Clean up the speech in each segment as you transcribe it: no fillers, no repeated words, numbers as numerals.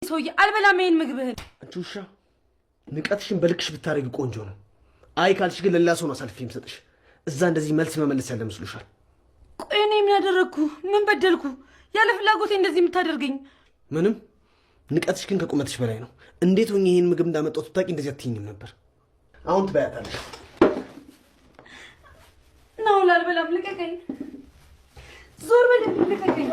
ሰውዬ፣ አልበላም ይሄን ምግብህን። አንቺ ውሻ፣ ንቀትሽን በልክሽ ብታደርጊ ቆንጆ ነው። አይ ካልሽ ግን ለሌላ ሰው ነው አሳልፌ የምሰጥሽ። እዛ እንደዚህ መልስ መመለስ ያለ መስሎሻል? ቆይ እኔ ምን አደረግኩ? ምን በደልኩ? ያለ ፍላጎቴ እንደዚህ የምታደርገኝ? ምንም። ንቀትሽ ግን ከቁመትሽ በላይ ነው። እንዴት ሆኜ ይህን ምግብ እንዳመጣሁት ብታውቂ እንደዚህ አትይኝም ነበር። አሁን ትበያታለሽ። ናውል፣ አልበላም፣ ልቀቀኝ። ዞር በል፣ ልቀቀኝ።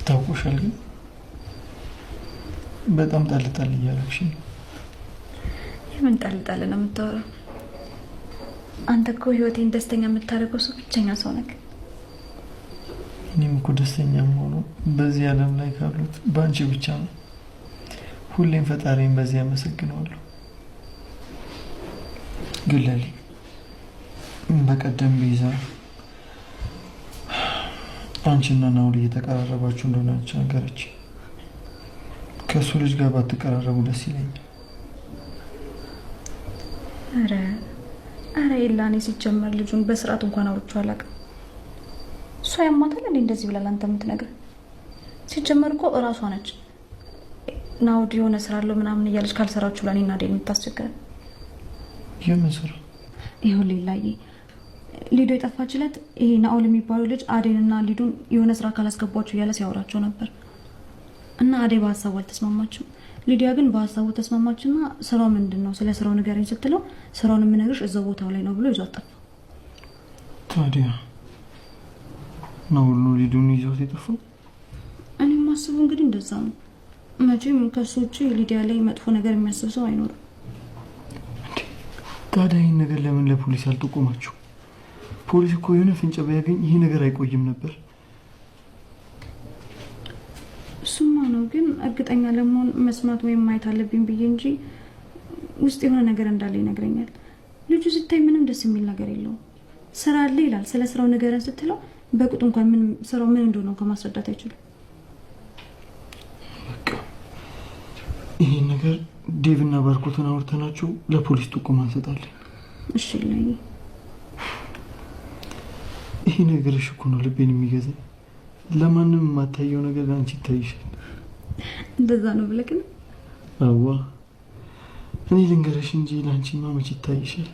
ታውቆሻል፣ ግን በጣም ጣል ጣል እያደረግሽ ነው። የምን ጣል ጣል ነው የምታወራው? አንተ እኮ ህይወቴን ደስተኛ የምታደርገው ሰው ብቸኛ ሰው ነህ። እኔም እኮ ደስተኛ የምሆነው በዚህ ዓለም ላይ ካሉት በአንቺ ብቻ ነው። ሁሌም ፈጣሪን በዚህ አመሰግነዋለሁ። ግን ለሊ፣ በቀደም ቤዛ አንቺና ናውል እየተቀራረባችሁ እንደሆነ ነገረች። ከእሱ ልጅ ጋር ባትቀራረቡ ደስ ይለኛል። ኧረ ኧረ ኤላ፣ እኔ ሲጀመር ልጁን በስርዓት እንኳን አውርቼው አላውቅም። እሷ ያማታል እንዴ እንደዚህ ብላ ለአንተ የምትነግርህ? ሲጀመር እኮ እራሷ ነች ናውድ የሆነ ስራ አለው ምናምን እያለች ካልሰራችሁ ብላ እኔና አዴን የምታስቸግረን። የምን ስራ? ይኸውልህ ላዬ፣ ሊዶ የጠፋችለት ይሄ ናኦል የሚባለው ልጅ አዴንና ሊዱን የሆነ ስራ ካላስገቧቸው እያለ ሲያወራቸው ነበር እና አዴ በሀሳቡ አልተስማማችም። ሊዲያ ግን በሀሳቡ ተስማማችና ስራው ምንድን ነው፣ ስለ ስራው ንገረኝ ስትለው ስራውን የምነግርሽ እዛው ቦታው ላይ ነው ብሎ ይዟት ጠፋ። ታዲያ ናውል ነው ሊዱን ይዞት የጠፋው? እኔ የማስበው እንግዲህ እንደዛ ነው። መቼም ከሱ ውጭ ሊዲያ ላይ መጥፎ ነገር የሚያስብ ሰው አይኖርም። ታዲያ ይህን ነገር ለምን ለፖሊስ አልጠቆማችሁ? ፖሊስ እኮ የሆነ ፍንጭ ቢያገኝ ይሄ ነገር አይቆይም ነበር። እሱማ ነው፣ ግን እርግጠኛ ለመሆን መስማት ወይም ማየት አለብኝ ብዬ እንጂ ውስጥ የሆነ ነገር እንዳለ ይነግረኛል። ልጁ ስታይ ምንም ደስ የሚል ነገር የለውም። ስራ አለ ይላል። ስለ ስራው ንገረን ስትለው በቅጡ እንኳን ምን ስራው ምን እንደሆነ እንኳን ማስረዳት አይችልም። በቃ ይሄን ነገር ዴቭና ባርኮትን አውርተናቸው ለፖሊስ ጥቆማ እንሰጣለን። እሺ ላይ። ይሄ ነገርሽ እኮ ነው ልቤን የሚገዛኝ። ለማንም የማታየው ነገር ለአንቺ ይታይሻል። እንደዛ ነው ብለህ ነው? አዋ፣ እኔ ልንገርሽ እንጂ ለአንቺማ መች ይታይሻል?